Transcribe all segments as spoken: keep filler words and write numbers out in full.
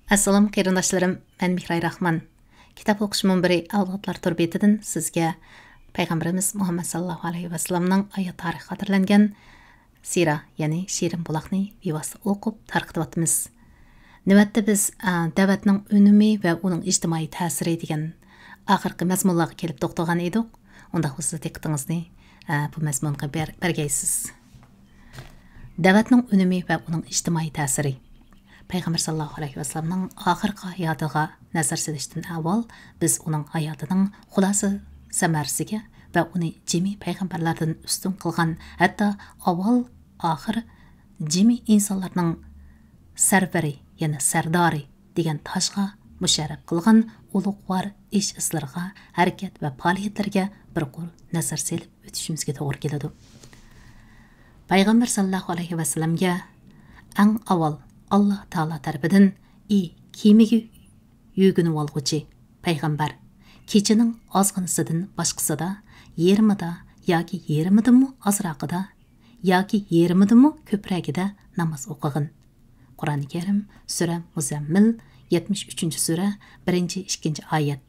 ئەسسالام قېرىنداشلىرىم، مەن مېھراي راخمان. كىتاب ئوقۇش مۇنبىرى ئەۋلادلار تور بېتىدىن سىزگە پەيغەمبىرىمىز مۇھەممەد ساللاللاھۇ ئەلەيھى ۋەسەللەمنىڭ ھايات تارىخى خاتىرىلەنگەن سىرا، يەنى شېرىن بۇلاقنى بىۋاسىتە ئوقۇپ تارقىتىۋاتىمىز. نۆۋەتتە بىز، ئە، دەۋەتنىڭ ئۈنۈمى ۋە ئۇنىڭ ئىجتىمائىي تەسىرى دېگەن ئاخىرقى مەزمۇنلارغا كېلىپ توختىغان ئىدۇق. ئۇنداق بولسا دىققىتىڭىزنى، ئە، بۇ مەزمۇنغا بەر-، بەرگەيسىز. دەۋەتنىڭ ئۈنۈمى ۋە ئۇنىڭ ئىجتىمائىي تەسىرى. پەيغەمبەر ساللاللاھۇ ئەلەيھى ۋەسەللەمنىڭ ئاخىرقى ھاياتىغا نەزەر سېلىشتىن ئاۋۋال، بىز ئۇنىڭ ھاياتىنىڭ خۇلاسە سەمەرىسىگە ۋە ئۇنى جىمى پەيغەمبەرلەردىن ئۈستۈن قىلغان، ھەتتا ئاۋۋال ئاخىر جىمى ئىنسانلارنىڭ سەرۋىرى، يەنى سەردارى دېگەن تاجغا مۇشەررەپ قىلغان ئۇلۇغۋار ئىش-ئىزلىرىغا، ھەرىكەت ۋە پائالىيەتلىرىگە بىر قۇر نەزەر سېلىپ ئۆتۈشىمىزگە توغرا كېلىدۇ. پەيغەمبەر ساللاللاھۇ ئەلەيھى ۋەسەللەمگە ئەڭ ئاۋۋال ئاللا تائالا تەرىپىدىن: «ئى كىيمىگە يۆگىنىۋالغۇچى پەيغەمبەر، كېچىنىڭ ئازغىنىسىدىن باشقىسىدا، يېرىمىدا ياكى يېرىمىدىنمۇ ئازراقىدا ياكى يېرىمىدىنمۇ كۆپرەكىدە ناماز ئوقۇغىن.» قۇرئانى كەرىم، سۈرە مۇزەممىل، يەتمىش ئۈچىنچى سۈرە، بىرىنچى، ئىككىنچى ئايەت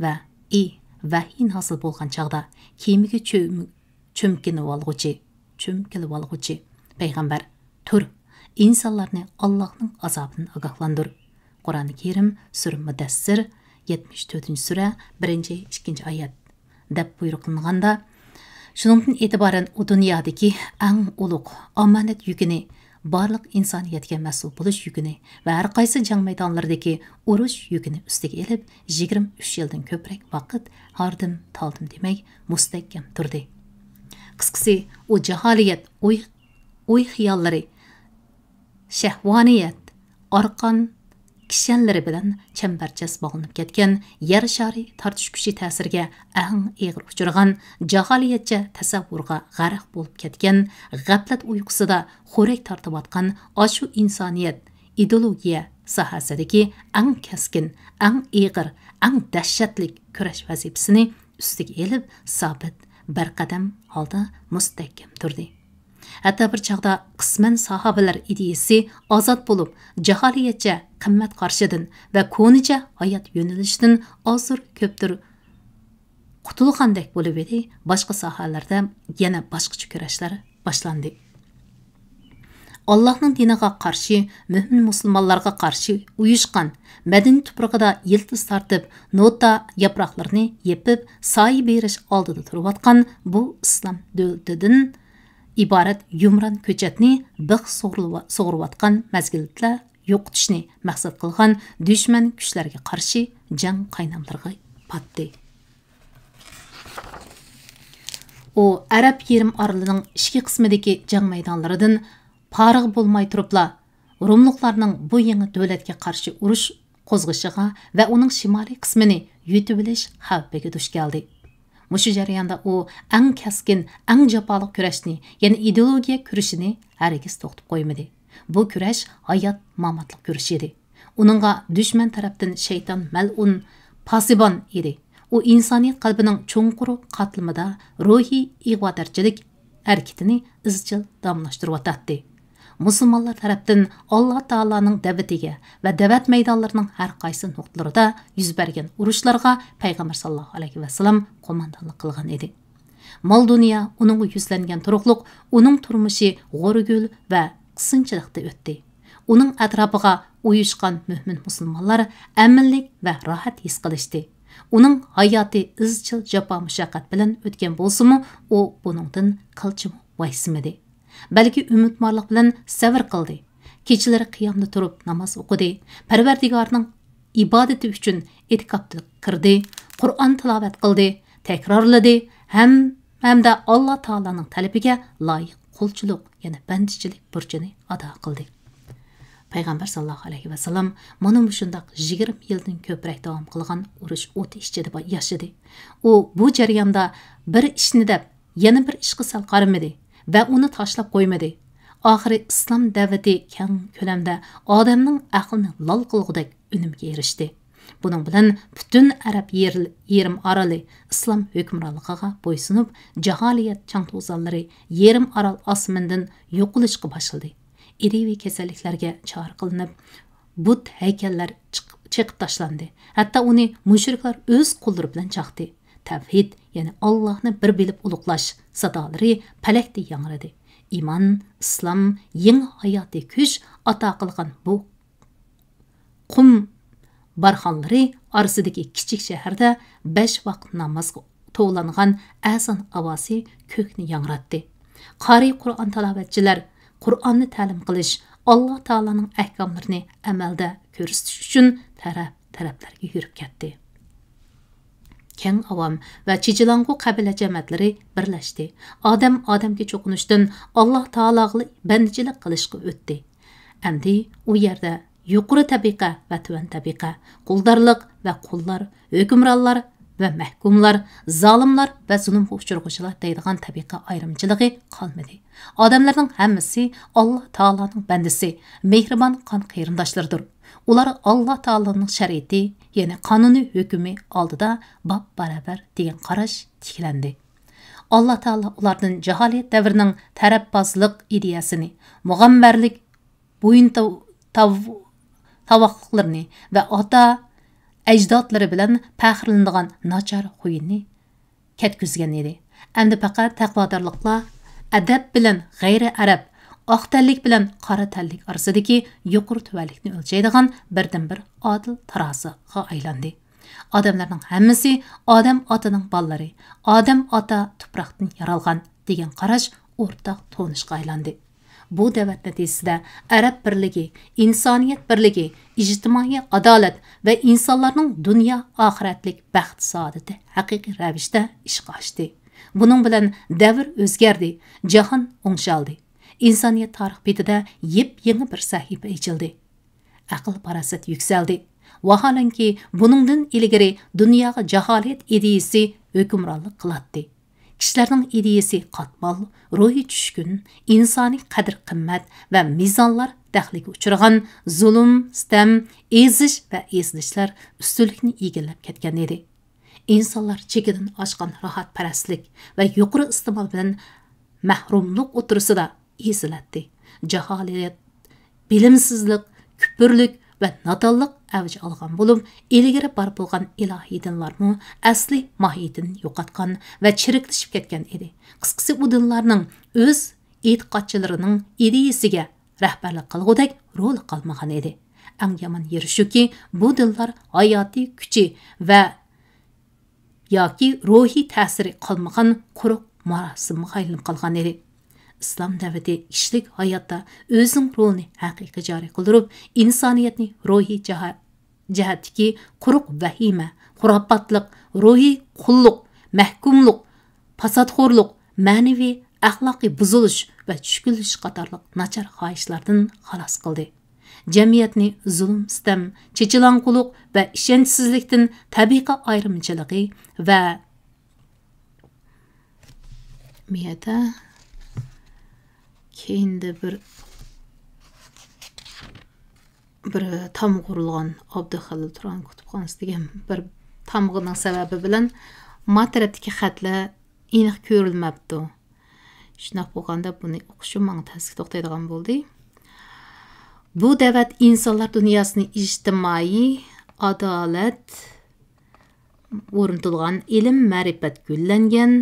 ۋە ئى ۋەھىي نازىل بولغان چاغدا كىيىمىگە چۆم-، چۆمكىنىۋالغۇچى، چۆمكىلىۋالغۇچى پەيغەمبەر، تۇر، ئىنسانلارنى ئاللاھنىڭ ئازابىدىن ئاگاھلاندۇر. قۇرئانى كەرىم، سۈرە مۇدەسسىر، يەتمىش تۆتىنچى سۈرە، بىرىنچى، ئىككىنچى ئايەت، دەپ بۇيرۇقلانغاندا، شۇنىڭدىن ئېتىبارەن ئۇ دۇنيادىكى ئەڭ ئۇلۇغ ئامانەت يۈكىنى، بارلىق ئىنسانىيەتكە مەسئۇل بولۇش يۈكىنى ۋە ھەر قايسى جەڭ مەيدانلىرىدىكى ئۇرۇش يۈكىنى ئۈستىگە ئېلىپ، يىگىرمە ئۈچ يىلدىن كۆپرەك ۋاقىت ھاردىم-تالدىم دېمەي مۇستەھكەم تۇردى. قىسقىسى، ئۇ جاھالىيەت ئوي، ئوي خىياللىرى، شەھۋانىيەت، ئارقان كىشەنلىرى بىلەن چەمبەرچاس باغلىنىپ كەتكەن، يەر شارى تارتىش كۈچى تەسىرىگە ئەڭ ئېغىر ئۇچرىغان، جاھالىيەتچە تەسەۋۋۇرغا غەرق بولۇپ كەتكەن، غەپلەت ئۇيقۇسىدا خورەك تارتىۋاتقان ئاشۇ ئىنسانىيەت ئىدېئولوگىيە ساھەسىدىكى ئەڭ كەسكىن، ئەڭ ئېغىر، ئەڭ دەھشەتلىك كۈرەش ۋەزىپىسىنى ئۈستىگە ئېلىپ، سابىت، بىر قەدەم ھالدا مۇستەھكەم تۇردى. ھەتتا بىر چاغدا قىسمەن ساھابىلەر ئىدىيىسى ئازاد بولۇپ، جاھالىيەتچە قىممەت قارىشىدىن ۋە كونىچە ھايات يۆنىلىشىدىن ئازدۇر كۆپتۇر قۇتۇلغاندەك بولۇۋىدى، باشقا ساھەلەردە يەنە باشقىچە كۈرەشلەر باشلاندى. ئاللاھنىڭ دىنىغا قارشى، مۆمىن مۇسۇلمانلارغا قارشى ئۇيۇشقان، مەدىنە تۇپرىقىدا يىلتىز تارتىپ، نوتا ياپراقلىرىنى يېپىپ، سايە بېرىش ئالدىدا تۇرۇۋاتقان بۇ ئىسلام دۆلىتىدىن ئىبارەت يۇمران كۆچەتنى بىخ سۇغۇرۇلۇۋا-، سۇغۇرۇۋاتقان مەزگىلدىلا يوقىتىشنى مەقسەت قىلغان دۈشمەن كۈچلەرگە قارشى جەڭ قايناملىرىغا پاتتى. ئۇ ئەرەب يېرىم ئارىلىنىڭ ئىچكى قىسمىدىكى جەڭ مەيدانلىرىدىن پارىغ بولماي تۇرۇپلا، روملۇقلارنىڭ بۇ يېڭى دۆلەتكە قارشى ئۇرۇش قوزغىشىغا ۋە ئۇنىڭ شىمالىي قىسمىنى يۇتۇۋېلىش خەۋپىگە دۇچ كەلدى. مۇشۇ جەرياندا ئۇ ئەڭ كەسكىن، ئەڭ جاپالىق كۈرەشنى، يەنى ئىدېئولوگىيە كۈرىشىنى ھەرگىز توختىتىپ قويمىدى. بۇ كۈرەش ھايات-ماماتلىق كۈرىشى ئىدى. ئۇنىڭغا دۈشمەن تەرەپتىن شەيتان مەلئۇن پاسىبان ئىدى. ئۇ ئىنسانىيەت قەلبىنىڭ چوڭقۇر قاتلىمىدا روھىي ئىغۋاگەرچىلىك ھەرىكىتىنى ئىزچىل داۋاملاشتۇرۇۋاتاتتى. مۇسۇلمانلار تەرەپتىن ئاللا تائالانىڭ دەۋىتىگە ۋە دەۋەت مەيدانلىرىنىڭ ھەر قايسى نۇقتىلىرىدا يۈز بەرگەن ئۇرۇشلارغا پەيغەمبەر ساللاللاھۇ ئەلەيھى ۋەسەللەم قوماندانلىق قىلغان ئىدى. مال-دۇنيا ئۇنىڭغا يۈزلەنگەن تۇرۇقلۇق ئۇنىڭ تۇرمۇشى غورىگۈل ۋە قىسىنچىلىقتا ئۆتتى. ئۇنىڭ ئەتراپىغا ئۇيۇشقان مۆمىن مۇسۇلمانلار ئەمىنلىك ۋە راھەت ھېس قىلىشتى. ئۇنىڭ ھاياتى ئىزچىل جاپا-مۇشەققەت بىلەن ئۆتكەن بولسىمۇ، ئۇ بۇنىڭدىن قىلچىمۇ ۋايسىمىدى. بەلكى ئۈمىدۋارلىق بىلەن سەۋر قىلدى. كېچىلىرى قىيامدا تۇرۇپ ناماز ئوقۇدى. پەرۋەردىگارنىڭ ئىبادىتى ئۈچۈن ئېتىكاپتا كىردى. قۇرئان تىلاۋەت قىلدى. تەكرارلىدى. ھەم، ھەمدە ئاللا تائالانىڭ تەلىپىگە لايىق قۇلچىلىق، يەنى بەندىچىلىك بۇرچىنى ئادا قىلدى. پەيغەمبەر ساللاللاھۇ ئەلەيھى ۋەسەللەم مانا مۇشۇنداق يىگىرمە يىلدىن كۆپرەك داۋام قىلغان ئۇرۇش ئوتى ئىچىدە با-، ياشىدى. ئۇ بۇ جەرياندا بىر ئىشنى دەپ، يەنە بىر ئىشقا سەل قارىمىدى ۋە ئۇنى تاشلاپ قويمىدى. ئاخىرى ئىسلام دەۋىتى كەڭ كۆلەمدە ئادەمنىڭ ئەقلىنى لال قىلغۇدەك ئۈنۈمگە ئېرىشتى. بۇنىڭ بىلەن پۈتۈن ئەرەب يېرىل-، يېرىم ئارىلى ئىسلام ھۆكۈمرانلىقىغا بويسۇنۇپ، جاھالىيەت چاڭ-توزانلىرى يېرىم ئارال ئاسمىنىدىن يوقىلىشقا باشلىدى. ئىرىۋى كېسەللىكلەرگە چارە قىلىنىپ، بۇت ھەيكەللەر چىق-، چېقىپ تاشلاندى. ھەتتا ئۇنى مۇشرىكلار ئۆز قوللىرى بىلەن چاقتى. تەۋھىد، يەنى ئاللاھنى بىر بىلىپ ئۇلۇغلاش سادالىرى پەلەكتە ياڭرىدى. ئىمان، ئىسلام، يېڭى ھاياتىي كۈچ ئاتا قىلغان بۇ قۇم بارخانلىرى ئارىسىدىكى كىچىك شەھەردە بەش ۋاقىت نامازغا توۋلانغان ئەزان ئاۋازى كۆكنى ياڭراتتى. قارىي قۇرئان تىلاۋەتچىلەر قۇرئاننى تەلىم قىلىش، ئاللا تائالانىڭ ئەھكاملىرىنى ئەمەلدە كۆرسىتىش ئۈچۈن تەرەپ-تەرەپلەرگە يۈرۈپ كەتتى. كەڭ ئاۋام ۋە چېچىلاڭغۇ قەبىلە جەمەتلىرى بىرلەشتى. ئادەم ئادەمگە چوقۇنۇشتىن ئاللا تائالاغىلا بەندىچىلىك قىلىشقا ئۆتتى. ئەمدى ئۇ يەردە يۇقىرى تەبىقە ۋە تۆۋەن تەبىقە، قۇلدارلىق ۋە قۇللار، ھۆكۈمرانلار ۋە مەھكۇملار، زالىملار ۋە زۇلۇمغا ئۇچرىغۇچىلار دەيدىغان تەبىقە ئايرىمچىلىقى قالمىدى. ئادەملەرنىڭ ھەممىسى ئاللا تائالانىڭ بەندىسى، مېھرىبان قان قېرىنداشلىرىدۇر. ئۇلار ئاللا تائالانىڭ شەرىئىتى، يەنى قانۇنىي ھۆكمى ئالدىدا باپ-باراۋەر دېگەن قاراش تىكلەندى. ئاللا تائالا ئۇلاردىن جاھالىيەت دەۋرىنىڭ تەرەپبازلىق ئىدىيەسىنى، مۇغەمبەرلىك بويۇن تاۋ-، تاۋ-، تاۋاقلىقلىرىنى ۋە ئاتا ئەجدادلىرى بىلەن پەخىرلىنىدىغان ناچار خۇيىنى كەتكۈزگەن ئىدى. ئەمدى پەقەت تەقۋادارلىقلا ئەدەپ بىلەن غەيرىي ئەرەب، ئاق تەنلىك بىلەن قارا تەنلىك ئارىسىدىكى يۇقىرى تۆۋەنلىكنى ئۆلچەيدىغان بىردىنبىر ئادىل تارازىغا ئايلاندى. ئادەملەرنىڭ ھەممىسى ئادەم ئاتىنىڭ بالىلىرى، ئادەم ئاتا تۇپراقتىن يارالغان دېگەن قاراش ئورتاق تونۇشقا ئايلاندى. بۇ دەۋەت نەتىجىسىدە ئەرەب بىرلىكى، ئىنسانىيەت بىرلىكى، ئىجتىمائىي ئادالەت ۋە ئىنسانلارنىڭ دۇنيا ئاخىرەتلىك بەخت-سائادىتى ھەقىقىي رەۋىشتە ئىشقا ئاشتى. بۇنىڭ بىلەن دەۋر ئۆزگەردى، جاھان ئوڭشالدى. ئىنسانىيەت تارىخ بېتىدە يېپيېڭى بىر سەھىپە ئېچىلدى. ئەقىل-پاراسەت يۈكسەلدى. ۋاھالەنكى، بۇنىڭدىن ئىلگىرى دۇنياغا جاھالىيەت ئىدىيىسى ھۆكۈمرانلىق قىلاتتى. كىشىلەرنىڭ ئىدىيىسى قاتمال، روھىي چۈشكۈن، ئىنسانىي قەدىر-قىممەت ۋە مىزانلار دەخلىگە ئۇچرىغان زۇلۇم، سىتەم، ئېزىش ۋە ئېزىلىشلار ئۈستۈنلۈكنى ئىگىلەپ كەتكەن ئىدى. ئىنسانلار چېكىدىن ئاشقان راھەتپەرەسلىك ۋە يۇقىرى ئىستېمال بىلەن مەھرۇملۇق ئوتتۇرىسىدا ئېزىلەتتى. جاھالىيەت، بىلىمسىزلىك، كۈپۈرلۈك ۋە نادانلىق ئەۋج ئالغان بولۇپ، ئىلگىرى بار بولغان ئىلاھىي دىنلارمۇ ئەسلى ماھىيىتىنى يوقاتقان ۋە چىرىكلىشىپ كەتكەن ئىدى. قىسقىسى، ئۇ دىنلارنىڭ ئۆز ئېتىقادچىلىرىنىڭ ئىدىيىسىگە رەھبەرلىك قىلغۇدەك رولى قالمىغان ئىدى. ئەڭ يامان يېرى شۇكى، بۇ دىنلار ھاياتىي كۈچى ۋە ياكى روھىي تەسىرى قالمىغان قۇرۇق مۇراسىمغا ئايلىنىپ قالغان ئىدى. ئىسلام دەۋىتى كىشىلىك ھاياتتا ئۆزىنىڭ رولىنى ھەقىقىي جارى قىلدۇرۇپ، ئىنسانىيەتنى روھىي جاھا-، جەھەتتىكى قۇرۇق ۋەھىمە، خۇراپاتلىق، روھىي قۇللۇق، مەھكۇملۇق، پاساتخورلۇق، مەنىۋى، ئەخلاقىي بۇزۇلۇش ۋە چۈشكۈنلىشىش قاتارلىق ناچار خاھىشلاردىن خالاس قىلدى. جەمئىيەتنى زۇلۇم-سىتەم، چېچىلاڭغۇلۇق ۋە ئىشەنچسىزلىكتىن تەبىقە ئايرىمچىلىقى ۋە مۇ يەردە كەينىدە بىر، بىر تامغا ئۇرۇلغان ئابدۇخېلىل تۇران كۇتۇپخانىسى دېگەن بىر تامغىنىڭ سەۋەبى بىلەن ما تەرەپتىكى خەتلەر ئېنىق كۆرۈلمەپتۇ. شۇنداق بولغاندا بۇنى ئوقۇشۇم ماڭا تەسكە توختايدىغان بولدى. بۇ دەۋەت ئىنسانلار دۇنياسىنى ئىجتىمائىي ئادالەت ئورنىتىلغان، ئىلىم-مەرىپەت گۈللەنگەن،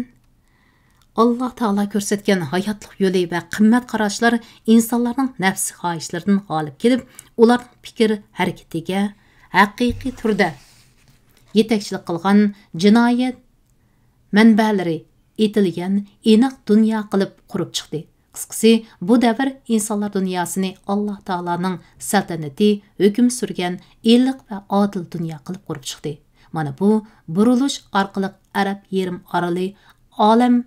ئاللا تائالا كۆرسەتكەن ھاياتلىق يولى ۋە قىممەت قاراشلار ئىنسانلارنىڭ نەپسىي خاھىشلىرىدىن غالىب كېلىپ، ئۇلارنىڭ پىكىر ھەرىكىتىگە ھەقىقىي تۈردە يېتەكچىلىك قىلغان جىنايەت مەنبەلىرى ئېتىلگەن ئېنىق دۇنيا قىلىپ قۇرۇپ چىقتى. قىسقىسى، بۇ دەۋر ئىنسانلار دۇنياسىنى ئاللا تائالانىڭ سەلتەنىتى ھۆكۈم سۈرگەن ئىللىق ۋە ئادىل دۇنيا قىلىپ قۇرۇپ چىقتى. مانا بۇ بۇرۇلۇش ئارقىلىق ئەرەب يېرىم ئارىلى ئالەم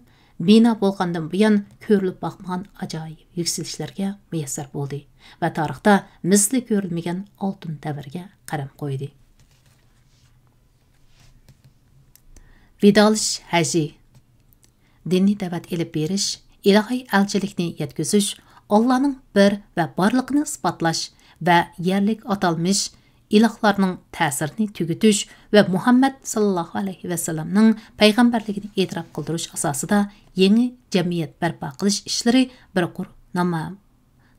بىنا بولغاندىن بۇيان كۆرۈلۈپ باقمىغان ئاجايىپ يۈكسىلىشلەرگە مۇيەسسەر بولدى ۋە تارىختا مىسلى كۆرۈلمىگەن ئالتۇن دەۋرگە قەدەم قويدى. ۋىدالىشىش ھەجى، دىنىي دەۋەت ئېلىپ بېرىش، ئىلاھىي ئەلچىلىكنى يەتكۈزۈش، ئاللانىڭ بىر ۋە بارلىقىنى ئىسپاتلاش ۋە يەرلىك ئاتالمىش ئىلاھلارنىڭ تەسىرىنى تۈگىتىش ۋە مۇھەممەد ساللاللاھۇ ئەلەيھى ۋەسەللەمنىڭ پەيغەمبەرلىكىنى ئېتىراپ قىلدۇرۇش ئاساسىدا يېڭى جەمئىيەت بەرپا قىلىش ئىشلىرى بىر قۇر ناما-،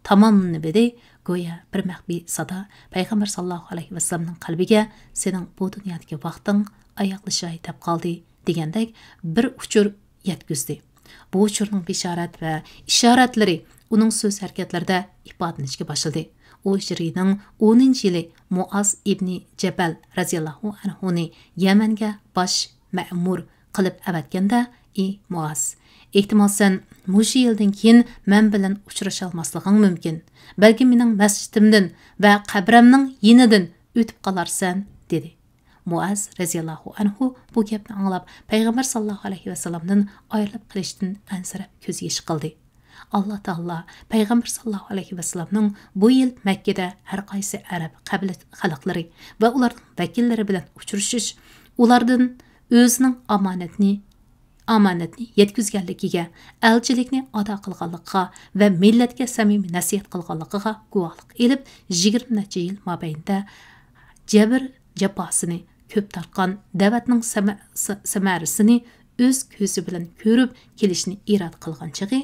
تاماملىنىۋىدى. گويا بىر مەخپىي سادا پەيغەمبەر ساللاللاھۇ ئەلەيھى ۋەسەللەمنىڭ قەلبىگە «سېنىڭ بۇ دۇنيادىكى ۋاقتىڭ ئاياغلىشاي دەپ قالدى» دېگەندەك بىر ئۇچۇر يەتكۈزدى. بۇ ئۇچۇرنىڭ بېشارەت ۋە ئىشارەتلىرى ئۇنىڭ سۆز ھەرىكەتلىرىدە ئىپادىلىنىشكە باشلىدى. ئۇ ھىجرىينىڭ ئونىنچى يىلى مۇئاز ئىبنى جەبەل رەزىياللاھۇ ئەنھۇنى يەمەنگە باش مەمۇر قىلىپ ئەۋەتكەندە، ئى مۇئاز، ئېھتىمال سەن مۇشۇ يىلدىن كېيىن مەن بىلەن ئۇچرىشالماسلىقىڭ مۇمكىن. بەلكىم مېنىڭ مەسچىتىمدىن ۋە قەبرەمنىڭ يېنىدىن ئۆتۈپ قالارسەن، دېدى. مۇئاز رەزىياللاھۇ ئەنھۇ بۇ گەپنى ئاڭلاپ، پەيغەمبەر ساللاللاھۇ ئەلەيھى ۋەسەللەمدىن ئايرىلىپ قېلىشتىن ئەنسىرەپ كۆز يېشى قىلدى. ئاللا تائالا پەيغەمبەر ساللاللاھۇ ئەلەيھى ۋەسەللەمنىڭ بۇ يىل مەككىدە ھەر قايسى ئەرەب قەبىلە خەلقلىرى ۋە ئۇلارنىڭ ۋەكىللىرى بىلەن ئۇچرىشىش، ئۇلاردىن ئۆزىنىڭ ئامانەتنى، ئامانەتنى يەتكۈزگەنلىكىگە، ئەلچىلىكنى ئادا قىلغانلىقىغا ۋە مىللەتكە سەمىمىي نەسىھەت قىلغانلىقىغا گۇۋاھلىق ئېلىپ، يىگىرمە نەچچە يىل مابەينىدە جەبىر جاپاسىنى كۆپ تارتقان، دەۋەتنىڭ سەمە-، سە-، سەمەرىسىنى ئۆز كۆزى بىلەن كۆرۈپ كېلىشنى ئىرادە قىلغان چېغى،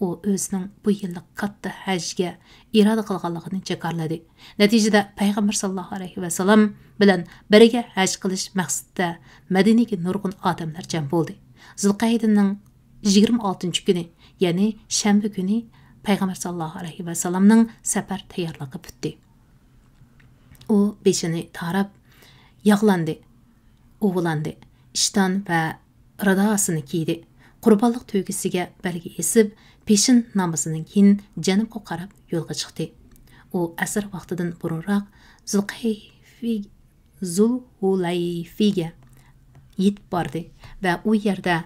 ئۇ ئۆزىنىڭ بۇ يىللىق كاتتا ھەجگە ئىرادە قىلغانلىقىنى جاكارلىدى. نەتىجىدە، پەيغەمبەر ساللاللاھۇ ئەلەيھى ۋەسەللەم بىلەن بىرگە ھەج قىلىش مەقسىتىدە مەدىنىگە نۇرغۇن ئادەملەر جەم بولدى. زۇلقەئىدىنىڭ يىگىرمە ئالتىنچى كۈنى، يەنى شەنبە كۈنى پەيغەمبەر ساللاللاھۇ ئەلەيھى ۋەسەللەمنىڭ سەپەر تەييارلىقى پۈتتى. ئۇ بېشىنى تاراپ، ياغلاندى، ئۇۋىلاندى، ئىشتان ۋە رىداسىنى كىيدى. قۇربانلىق تۆگىسىگە بەلگە ئېسىپ، پېشىن نامىزىدىن كېيىن جەنۇبقا قاراپ يولغا چىقتى. ئۇ ئەسىر ۋاقتىدىن بۇرۇنراق زۇلقەيفى-، زۇلھۇلەيفىگە يېتىپ باردى ۋە ئۇ يەردە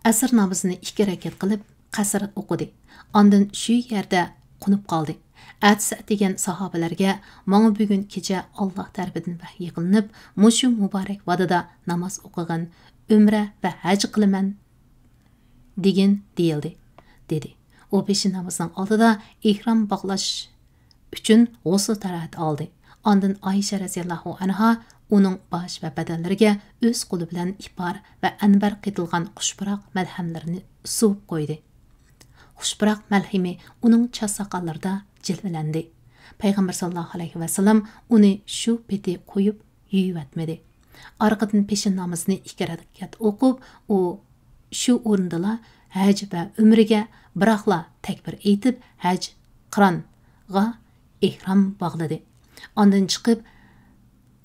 ئەسىر نامىزىنى ئىككى رەكەت قىلىپ، قەسر ئوقۇدى. ئاندىن شۇ يەردە قونۇپ قالدى. ئەتىسى ئەتىگەن ساھابىلەرگە، «ماڭا بۈگۈن كېچە ئاللاھ تەرىپىدىن ۋەھيى قىلىنىپ، مۇشۇ مۇبارەك ۋادىدا ناماز ئوقۇغىن، ئۆمرە ۋە ھەج قىلىمەن دېگىن» دېيىلدى، دېدى. ئۇ پېشىن نامىزىنىڭ ئالدىدا ئېھرام باغلاش ئۈچۈن غۇسل تاھارەت ئالدى. ئاندىن ئائىشە رەزىياللاھۇ ئەنھا ئۇنىڭ باش ۋە بەدەنلىرىگە ئۆز قولى بىلەن ئىپار ۋە ئەنبەر قېتىلغان خۇشپۇراق مەلھەملىرىنى سۇۋۇپ قويدى. خۇشپۇراق مەلھىمى ئۇنىڭ چاچ ساقاللىرىدا جىلۋىلەندى. پەيغەمبەر ساللاللاھۇ ئەلەيھى ۋەسەللەم ئۇنى شۇ پېتى قويۇپ يۇيۇۋەتمىدى. ئارقىدىن پېشىن نامىزىنى ئىككى رەكەت ئوقۇپ، ئۇ شۇ ئورۇندىلا ھەج ۋە ئۆمرىگە بىراقلا تەكبىر ئېيتىپ، ھەج قىرانغا ئېھرام باغلىدى. ئاندىن چىقىپ،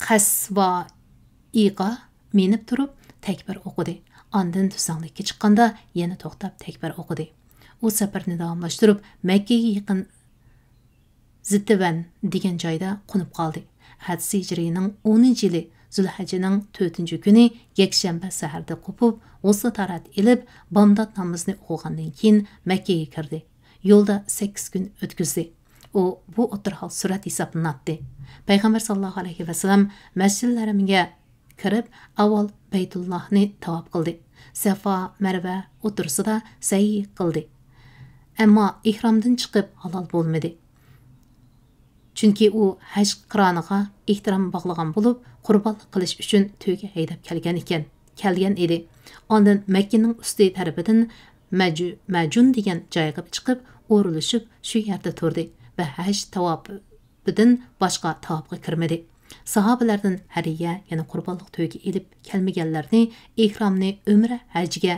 قەسۋائىغا مىنىپ تۇرۇپ تەكبىر ئوقۇدى. ئاندىن تۈزلەڭلىككە چىققاندا يەنە توختاپ تەكبىر ئوقۇدى. ئۇ سەپىرىنى داۋاملاشتۇرۇپ، مەككىگە يېقىن زىتىۋەن دېگەن جايدا قونۇپ قالدى. ئەتىسى ھىجرىينىڭ ئونىنچى يىلى زۇلھەججىنىڭ تۆتىنچى كۈنى يەكشەنبە سەھەردە قوپۇپ، غۇسلى تاھارەت ئېلىپ، بامدات نامىزىنى ئوقۇغاندىن كېيىن مەككىگە كىردى. يولدا سەككىز كۈن ئۆتكۈزدى. ئۇ بۇ ئوتتۇرا ھال سۈرەت ھېسابلىناتتى. پەيغەمبەر ساللاللاھۇ ئەلەيھى ۋەسەللەم مەسجىدىل ھەرەمگە كىرىپ، ئاۋۋال بەيتۇللاھنى تاۋاپ قىلدى. سەفا، مەرۋە ئوتتۇرىسىدا سەئي قىلدى. ئەمما ئېھرامدىن چىقىپ ھالال بولمىدى. چۈنكى ئۇ ھەج قىرانىغا ئېھرام باغلىغان بولۇپ، قۇربانلىق قىلىش ئۈچۈن تۆگە ھەيدەپ كەلگەن ئىكەن، كەلگەن ئىدى. ئاندىن مەككىنىڭ ئۈستى تەرىپىدىن مەجۇ-، مەجۇن دېگەن جايغا چىقىپ، ئورۇنلىشىپ، شۇ يەردە تۇردى ۋە ھەج تاۋاپىدىن باشقا تاۋاپقا كىرمىدى. ساھابىلەردىن ھەدىيە، يەنى قۇربانلىق تۆگە ئېلىپ كەلمىگەنلەرنى ئېھرامنى ئۆمرە ھەجگە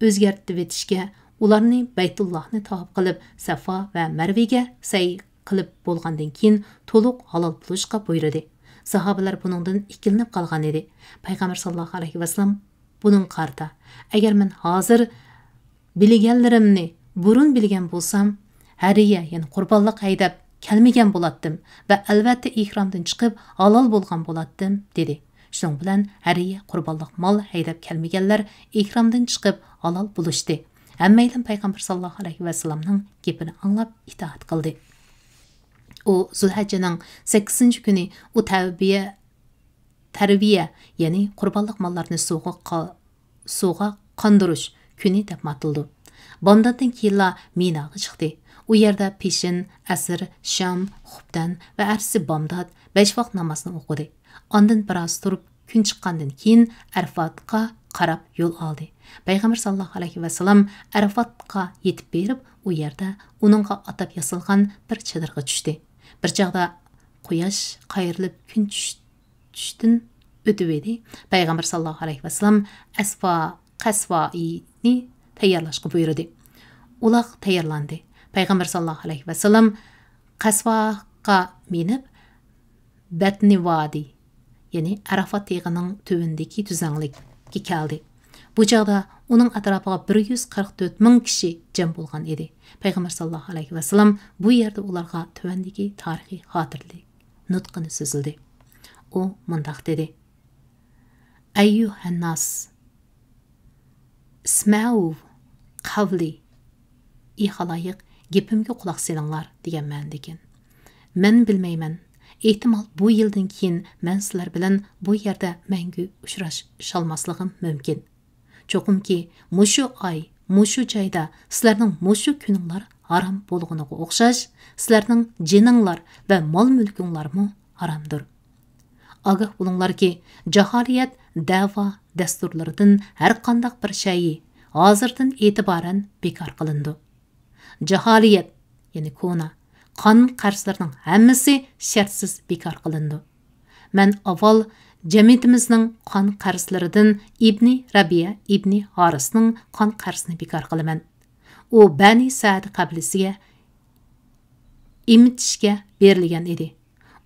ئۆزگەرتىۋېتىشكە، ئۇلارنى بەيتۇللاھنى تاۋاپ قىلىپ، سەفا ۋە مەرۋىگە سەي قىلىپ بولغاندىن كېيىن تولۇق ھالال بولۇشقا بۇيرۇدى. ساھابىلەر بۇنىڭدىن ئىككىلىنىپ قالغان ئىدى. پەيغەمبەر ساللاللاھۇ ئەلەيھى ۋەسەللەم بۇنىڭغا قارىتا، «ئەگەر مەن ھازىر بىلگەنلىرىمنى بۇرۇن بىلگەن بولسام، ھەدىيە، يەنى قۇربانلىق ھەيدەپ كەلمىگەن بولاتتىم ۋە ئەلۋەتتە ئېھرامدىن چىقىپ ھالال بولغان بولاتتىم» دېدى. شۇنىڭ بىلەن ھەدىيە، قۇربانلىق مال ھەيدەپ كەلمىگەنلەر ئېھرامدىن چىقىپ ھالال بولۇشتى. ھەممەيلەن پەيغەمبەر ساللاللاھۇ ئەلەيھى ۋەسەللەمنىڭ گېپىنى ئاڭلاپ ئىتائەت قىلدى. ئۇ زۇلھەججىنىڭ سەككىزىنچى كۈنى ئۇ تەربىيە، تەرۋىيە، يەنى قۇربانلىق ماللارنى سۇغا قا-، سۇغا قاندۇرۇش كۈنى دەپمۇ ئاتىلىدۇ. بامداتتىن كېيىنلا مىناغا چىقتى. ئۇ يەردە پېشىن، ئەسىر، شام، خۇپتەن ۋە ئەتىسى بامدات بەش ۋاق نامازنى ئوقۇدى. ئاندىن بىراز تۇرۇپ، كۈن چىققاندىن كېيىن ئەرفاتقا قاراپ يول ئالدى. پەيغەمبەر ساللاللاھۇ ئەلەيھى ۋەسەللەم ئەرەفاتقا يېتىپ بېرىپ، ئۇ يەردە ئۇنىڭغا ئاتاپ ياسالغان بىر چېدىرغا چۈشتى. بىر چاغدا قۇياش قايرىلىپ، كۈن چۈش-، چۈشتىن ئۆتۈۋىدى. پەيغەمبەر ساللاللاھۇ ئەلەيھى ۋەسەللەم ئەسۋا قەسۋائىنى تەييارلاشقا بۇيرۇدى. ئۇلار تەييارلاندى. پەيغەمبەر ساللاللاھۇ ئەلەيھى ۋەسەللەم قەسۋاغا مىنىپ، بەتنى ۋادى، يەنى ئەرەفات تېغىنىڭ تۆۋىنىدىكى تۈزلەڭلىككە كەلدى. بۇ چاغدا ئۇنىڭ ئەتراپىغا بىر يۈز قىرىق تۆت مىڭ كىشى جەم بولغان ئىدى. پەيغەمبەر ساللاللاھۇ ئەلەيھى ۋەسەللەم بۇ يەردە ئۇلارغا تۆۋەندىكى تارىخىي خاتىرىلىك نۇتقىنى سۆزلىدى. ئۇ مۇنداق دېدى: «ئەييۇھەنناس، ئىسمەئۇ قەۋلى، ئى خالايىق، گېپىمگە قۇلاق سېلىڭلار» دېگەن مەنىدىكەن. مەن بىلمەيمەن، ئېھتىمال، بۇ يىلدىن كېيىن مەن سىلەر بىلەن بۇ يەردە مەڭگۈ ئۇچراشالماسلىقىم مۇمكىن. چوقۇمكى، مۇشۇ ئاي، مۇشۇ جايدا سىلەرنىڭ مۇشۇ كۈنۈڭلار ھارام بولغىنىغا ئوخشاش، سىلەرنىڭ جېنىڭلار ۋە مال-مۈلكۈڭلارمۇ ھارامدۇر. ئاگاھ بولۇڭلاركى، جاھالىيەت دەۋا دەستۇرلىرىدىن ھەرقانداق بىر شەيئى ھازىردىن ئېتىبارەن بىكار قىلىنىدۇ. جاھالىيەت، يەنى كونا، قان قەرزلىرىنىڭ ھەممىسى شەرتسىز بىكار قىلىنىدۇ. مەن ئاۋۋال جەمئىيىتىمىزنىڭ قان قەرزلىرىدىن ئىبنى رەبىئە ئىبنى ھارىسنىڭ قان قەرزىنى بىكار قىلىمەن. ئۇ بەنى سەئد قەبىلىسىگە ئېمىتىشكە بېرىلگەن ئىدى.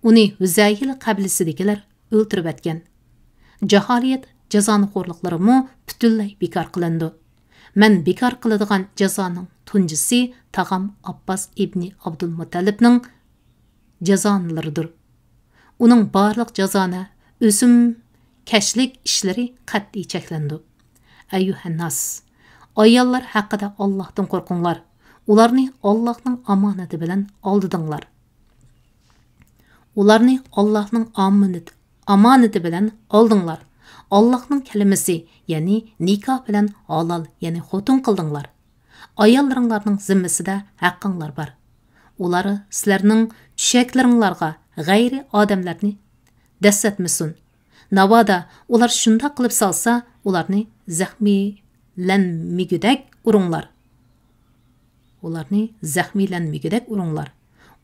ئۇنى ھۈزەيل قەبىلىسىدىكىلەر ئۆلتۈرۈۋەتكەن. جاھالىيەت جازانىخورلۇقلىرىمۇ پۈتۈنلەي بىكار قىلىنىدۇ. مەن بىكار قىلىدىغان جازانىڭ تۇنجىسى تاغام ئابباس ئىبنى ئابدۇلمۇتەللىپنىڭ جازانىلىرىدۇر. ئۇنىڭ بارلىق جازانە، ئۆسۈمكەشلىك ئىشلىرى قەتئىي چەكلىنىدۇ. ئەييۇھەنناس، ئاياللار ھەققىدە ئاللاھتىن قورقۇڭلار، ئۇلارنى ئاللاھنىڭ ئامانىتى بىلەن ئالدىدىڭلار. ئۇلارنى ئاللاھنىڭ ئامانىتى، ئامانىتى بىلەن ئالدىڭلار. ئاللاھنىڭ كەلىمىسى، يەنى نىكاھ بىلەن ھالال، يەنى خوتۇن قىلدىڭلار. ئاياللىرىڭلارنىڭ زىممىسىدە ھەققىڭلار بار. ئۇلار سىلەرنىڭ چۈشەكلىرىڭلارغا غەيرىي ئادەملەرنى دەسسەتمىسۇن. ناۋادا ئۇلار شۇنداق قىلىپ سالسا، ئۇلارنى زەخمىيلەنمىگۈدەك ئۇرۇڭلار. ئۇلارنى زەخمىيلەنمىگۈدەك ئۇرۇڭلار.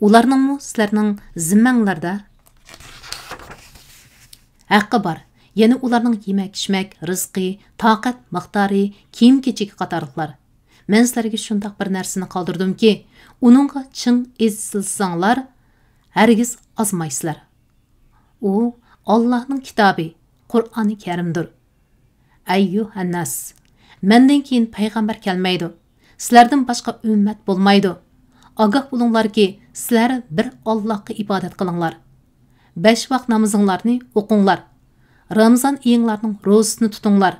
ئۇلارنىڭمۇ سىلەرنىڭ زىممەڭلاردا ھەققى بار. يەنە ئۇلارنىڭ يېمەك-ئىچمەك، رىزقى، تاقەت مىقدارى، كىيىم-كېچىكى قاتارلىقلار. مەن سىلەرگە شۇنداق بىر نەرسىنى قالدۇردۇمكى، ئۇنىڭغا چىڭ ئېسىلساڭلار، ھەرگىز ئازمايسىلەر. ئۇ ئاللاھنىڭ كىتابى، قۇرئانى كەرىمدۇر. ئەييۇھەنناس، مەندىن كېيىن پەيغەمبەر كەلمەيدۇ. سىلەردىن باشقا ئۈممەت بولمايدۇ. ئاگاھ بولۇڭلاركى، سىلەر بىر ئاللاھقا ئىبادەت قىلىڭلار. بەش ۋاق نامىزىڭلارنى ئوقۇڭلار. رامىزان ئېيىڭلارنىڭ روزىسىنى تۇتۇڭلار.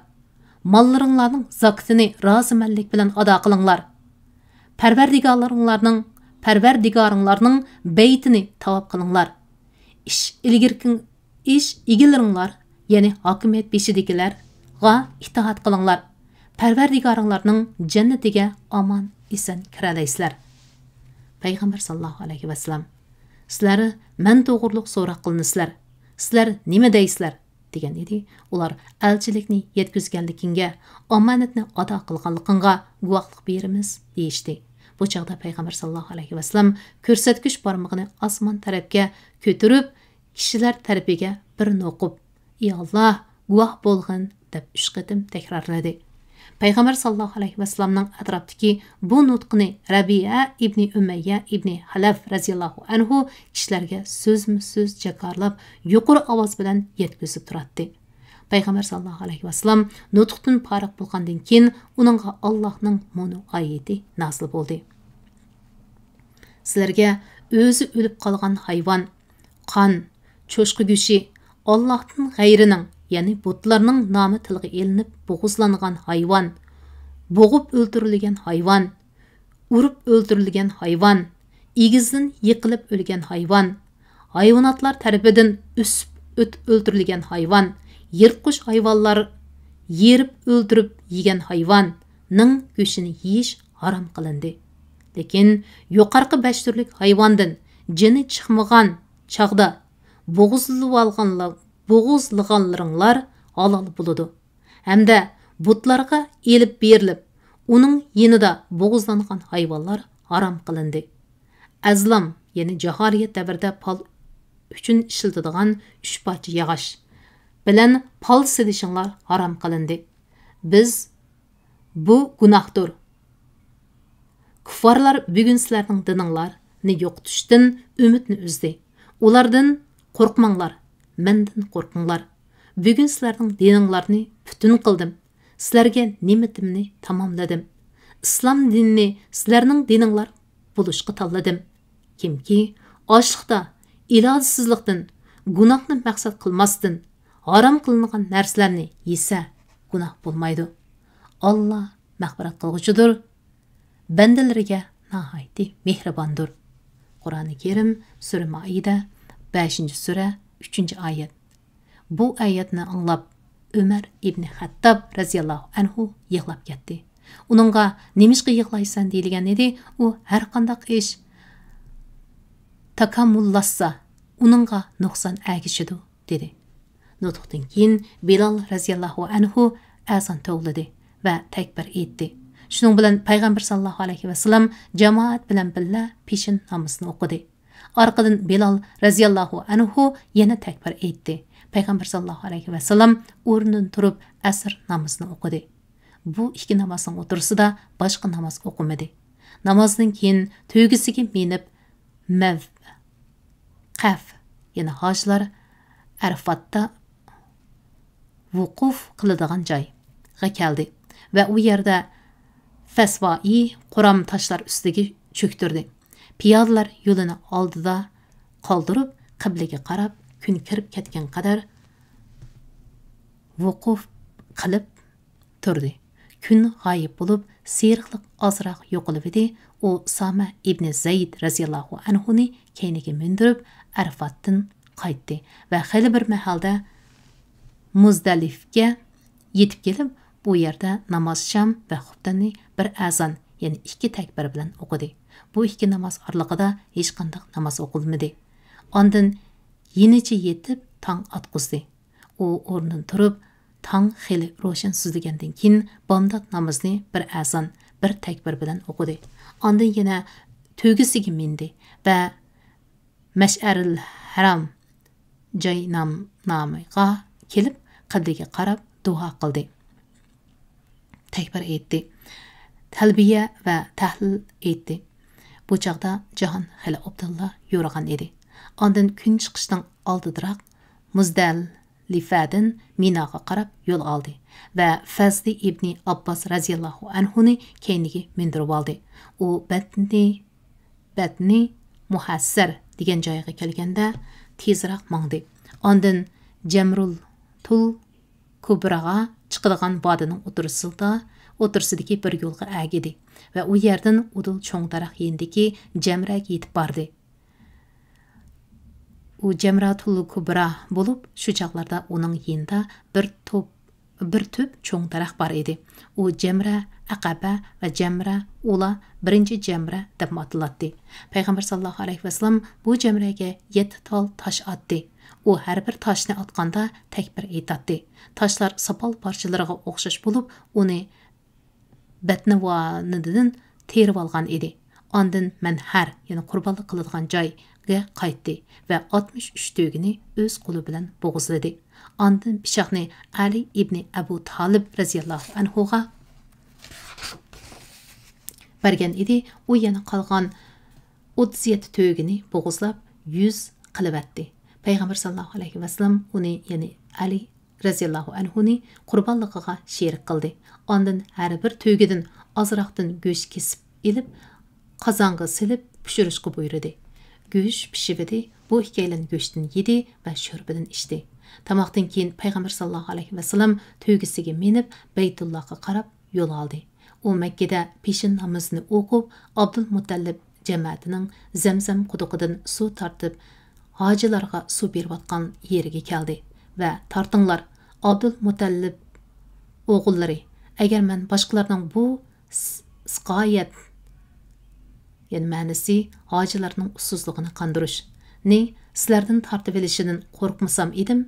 ماللىرىڭلارنىڭ زاكىتىنى رازىمەنلىك بىلەن ئادا قىلىڭلار. پەرۋەردىگارلىرىڭلارنىڭ، پەرۋەردىگارىڭلارنىڭ بەيتىنى تاۋاپ قىلىڭلار. ئىش ئىلگىرىكىڭ-، ئىش ئىگىلىرىڭلار، يەنى ھاكىمىيەت بېشىدىكىلەرغا ئىتائەت قىلىڭلار. پەرۋەردىگارىڭلارنىڭ جەننىتىگە ئامان-ئېسەن كىرەلەيسىلەر. پەيغەمبەر ساللاللاھۇ ئەلەيھى ۋەسەللەم، سىلەر مەن توغرۇلۇق سوراق قىلىنىسىلەر. سىلەر نېمە دەيسىلەر؟ دېگەن ئىدى. ئۇلار، ئەلچىلىكنى يەتكۈزگەنلىكىڭگە، ئامانەتنى ئادا قىلغانلىقىڭغا گۇۋاھلىق بېرىمىز، دېيىشتى. بۇ چاغدا پەيغەمبەر ساللاللاھۇ ئەلەيھى ۋەسەللەم كۆرسەتكۈچ بارمىقىنى ئاسمان تەرەپكە كۆتۈرۈپ، كىشىلەر تەرىپىگە بىر نوقۇپ، ئى ئاللاھ، گۇۋاھ بولغىن، دەپ ئۈچ قېتىم تەكرارلىدى. پەيغەمبەر ساللاللاھۇ ئەلەيھى ۋەسەللەمنىڭ ئەتراپتىكى بۇ نۇتقىنى رەبىئە ئىبنى ئۈمەييە ئىبنى خەلەف رەزىياللاھۇ ئەنھۇ كىشىلەرگە سۆزمۇ سۆز جاكارلاپ، يۇقىرى ئاۋاز بىلەن يەتكۈزۈپ تۇراتتى. پەيغەمبەر ساللاللاھۇ ئەلەيھى ۋەسەللەم نۇتۇقتىن پارىغ بولغاندىن كېيىن، ئۇنىڭغا ئاللاھنىڭ مۇنۇ ئايىتى نازىل بولدى. سىلەرگە ئۆزى ئۆلۈپ قالغان ھايۋان، قان، چوشقا گۆشى، ئاللاھتىن غەيرىنىڭ، يەنى بۇتلارنىڭ نامى تىلغا ئېلىنىپ بوغۇزلانغان ھايۋان، بوغۇپ ئۆلتۈرۈلگەن ھايۋان، ئۇرۇپ ئۆلتۈرۈلگەن ھايۋان، ئېگىزدىن يىقىلىپ ئۆلگەن ھايۋان، ھايۋاناتلار تەرىپىدىن ئۆسۈپ ئۆت-، ئۆلتۈرۈلگەن ھايۋان، يىرتقۇچ ھايۋانلار يېرىپ ئۆلتۈرۈپ يېگەن ھايۋاننىڭ گۆشىنى يېيىش ھارام قىلىندى. لېكىن يۇقارقى بەش تۈرلۈك ھايۋاندىن جېنى چىقمىغان چاغدا بوغۇزلىۋالغانلا-، بوغۇزلىغانلىرىڭلار ھالال بولىدۇ. ھەمدە بۇتلارغا ئېلىپ بېرىلىپ، ئۇنىڭ يېنىدا بوغۇزلانغان ھايۋانلار ھارام قىلىندى. ئەزلام، يەنى جاھالىيەت دەۋرىدە پال ئۈچۈن ئىشلىتىدىغان ئۈچ پارچە ياغاچ بىلەن پال سېلىشىڭلار ھارام قىلىندى. بىز، بۇ گۇناھتۇر. كۇففارلار بۈگۈن سىلەرنىڭ دىنىڭلارنى يوقىتىشتىن ئۈمىدنى ئۈزدى. ئۇلاردىن قورقماڭلار، مەندىن قورقۇڭلار. بۈگۈن سىلەرنىڭ دىنىڭلارنى پۈتۈن قىلدىم. سىلەرگە نېمىتىمنى تاماملىدىم. ئىسلام دىنىنى سىلەرنىڭ دىنىڭلار بولۇشقا تاللىدىم. كىمكى ئاچلىقتا، ئىلاجسىزلىقتىن، گۇناھنى مەقسەت قىلماستىن، ھارام قىلىنغان نەرسىلەرنى يېسە، گۇناھ بولمايدۇ. ئاللا مەغپىرەت قىلغۇچىدۇر، بەندىلىرىگە ناھايىتى مېھرىباندۇر. قۇرئانى كەرىم، سۈرە مائىدە، بەشىنچى سۈرە، ئۈچىنچى ئايەت. بۇ ئايەتنى ئاڭلاپ، ئۆمەر ئىبنى خەتتاب رەزىياللاھۇ ئەنھۇ يىغلاپ كەتتى. ئۇنىڭغا «نېمىشقا يىغلايسەن؟» دېيىلگەن ئىدى. ئۇ، «ھەرقانداق ئىش تاكامۇللاشسا، ئۇنىڭغا نۇقسان ئەگىشىدۇ» دېدى. نۇتۇقتىن كېيىن بىلال رەزىياللاھۇ ئەنھۇ ئەزان توۋلىدى ۋە تەكبىر ئېيتتى. شۇنىڭ بىلەن پەيغەمبەر ساللاللاھۇ ئەلەيھى ۋەسەللەم جامائەت بىلەن بىللە پېشىن نامىزىنى ئوقۇدى. ئارقىدىن بىلال رەزىياللاھۇ ئەنھۇ يەنە تەكبىر ئېيتتى. پەيغەمبەر ساللاللاھۇ ئەلەيھى ۋەسەللەم ئورنىدىن تۇرۇپ ئەسىر نامىزىنى ئوقۇدى. بۇ ئىككى نامازنىڭ ئوتتۇرىسىدا باشقا ناماز ئوقۇمىدى. نامازدىن كېيىن تۆگىسىگە مىنىپ، مەۋ، قەف، يەنى ھاجىلار ئەرىفاتتا ۋۇقۇف قىلىدىغان جايغا كەلدى ۋە ئۇ يەردە فەسۋائى قورام تاشلار ئۈستىگە چۆكتۈردى. پىيادىلەر يولىنى ئالدىدا قالدۇرۇپ، قىبلىگە قاراپ، كۈن كىرىپ كەتكەن قەدەر ۋۇقۇف قىلىپ تۇردى. كۈن غايىب بولۇپ، سېرىقلىق ئازراق يوقىلىۋىدى. ئۇ ئۇسامە ئىبنى زەيد رەزىياللاھۇ ئەنھۇنى كەينىگە مىندۈرۈپ، ئەرىفاتتىن قايتتى ۋە خېلى بىر مەھەلدە مۇزدەلىفكە يېتىپ كېلىپ، بۇ يەردە ناماز شام ۋە خۇپتەننى بىر ئەزان، يەنى ئىككى تەكبىر بىلەن ئوقۇدى. بۇ ئىككى ناماز ئارىلىقىدا ھېچقانداق ناماز ئوقۇلمىدى. ئاندىن يېنىچە يېتىپ تاڭ ئاتقۇزدى. ئۇ ئورنىدىن تۇرۇپ، تاڭ خېلى روشەن سۈزۈلگەندىن كېيىن، بامدات نامىزىنى بىر ئەزان، بىر تەكبىر بىلەن ئوقۇدى. ئاندىن يەنە تۆگىسىگە مىندى ۋە مەشئەرىل ھەرام جاي نام-، نامىغا كېلىپ، قىبلىگە قاراپ دۇئا قىلدى. تەكبىر ئېيتتى. تەلبىيە ۋە تەھلىل ئېيتتى. بۇ چاغدا جاھان خېلى ئوبدانلا يورۇغان ئىدى. ئاندىن كۈن چىقىشنىڭ ئالدىدىراق مۇزدەلىفەدىن مىناغا قاراپ يول ئالدى ۋە فەزلى ئىبنى ئابباس رەزىياللاھۇ ئەنھۇنى كەينىگە مىندۈرۈۋالدى. ئۇ بەتنى، بەتنى مۇھەسسەر دېگەن جايغا كەلگەندە، تېزرەك ماڭدى. ئاندىن جەمرۇل تۇل كۇبراغا چىقىدىغان ۋادىنىڭ ئوتتۇرىسىدا، ئوتتۇرىسىدىكى بىر يولغا ئەگىدى ۋە ئۇ يەردىن ئۇدۇل چوڭ دەرەخ يېنىدىكى جەمرەگە يېتىپ باردى. ئۇ جەمراتۇل كۇبرا بولۇپ، شۇ چاغلاردا ئۇنىڭ يېنىدا بىر توپ، بىر تۈپ چوڭ دەرەخ بار ئىدى. ئۇ جەمرە ئەقەبە ۋە جەمرە ئۇلا، بىرىنچى جەمرە دەپمۇ ئاتىلاتتى. پەيغەمبەر ساللاللاھۇ ئەلەيھى ۋەسەللەم بۇ جەمرەگە يەتتە تال تاش ئاتتى. ئۇ ھەر بىر تاشنى ئاتقاندا تەكبىر ئېيتاتتى. تاشلار ساپال پارچىلىرىغا ئوخشاش بولۇپ، ئۇنى بەتنىۋانىدىن تېرىۋالغان ئىدى. ئاندىن مەنھەر، يەنى قۇربانلىق قىلىدىغان جايغا قايتتى ۋە ئاتمىش ئۈچ تۆگىنى ئۆز قولى بىلەن بوغۇزلىدى. ئاندىن پىچاقنى ئەلى ئىبنى ئەبۇ تالىب رەزىياللاھۇ ئەنھۇغا بەرگەن ئىدى. ئۇ يەنە قالغان ئوتتۇز يەتتە تۆگىنى بوغۇزلاپ، يۈز قىلىۋەتتى. پەيغەمبەر ساللاللاھۇ ئەلەيھى ۋەسەللەم ئۇنى، يەنى ئەلى رەزىياللاھۇ ئەنھۇنى قۇربانلىقىغا شېرىك قىلدى. ئاندىن ھەر بىر تۆگىدىن ئازراقتىن گۆش كېسىپ ئېلىپ، قازانغا سېلىپ پىشۇرۇشقا بۇيرۇدى. گۆش پىشىۋىدى، بۇ ئىككىيلەن گۆشتىن يېدى ۋە شورپىدىن ئىچتى. تاماقتىن كېيىن پەيغەمبەر ساللاللاھۇ ئەلەيھى ۋەسەللەم تۆگىسىگە مىنىپ، بەيتۇللاغا قاراپ يول ئالدى. ئۇ مەككىدە پېشىن نامىزىنى ئوقۇپ، ئابدۇلمۇتەللىپ جەمەتىنىڭ زەمزەم قۇدۇقىدىن سۇ تارتىپ، ھاجىلارغا سۇ بېرىۋاتقان يېرىگە كەلدى ۋە، «تارتىڭلار، ئابدۇلمۇتەللىپ ئوغۇللىرى، ئەگەر مەن باشقىلارنىڭ بۇ س-، سىقايەت، يەنى مەنىسى ھاجىلارنىڭ ئۇسسۇزلۇقىنى قاندۇرۇشنى سىلەردىن تارتىۋېلىشىدىن قورقمىسام ئىدىم،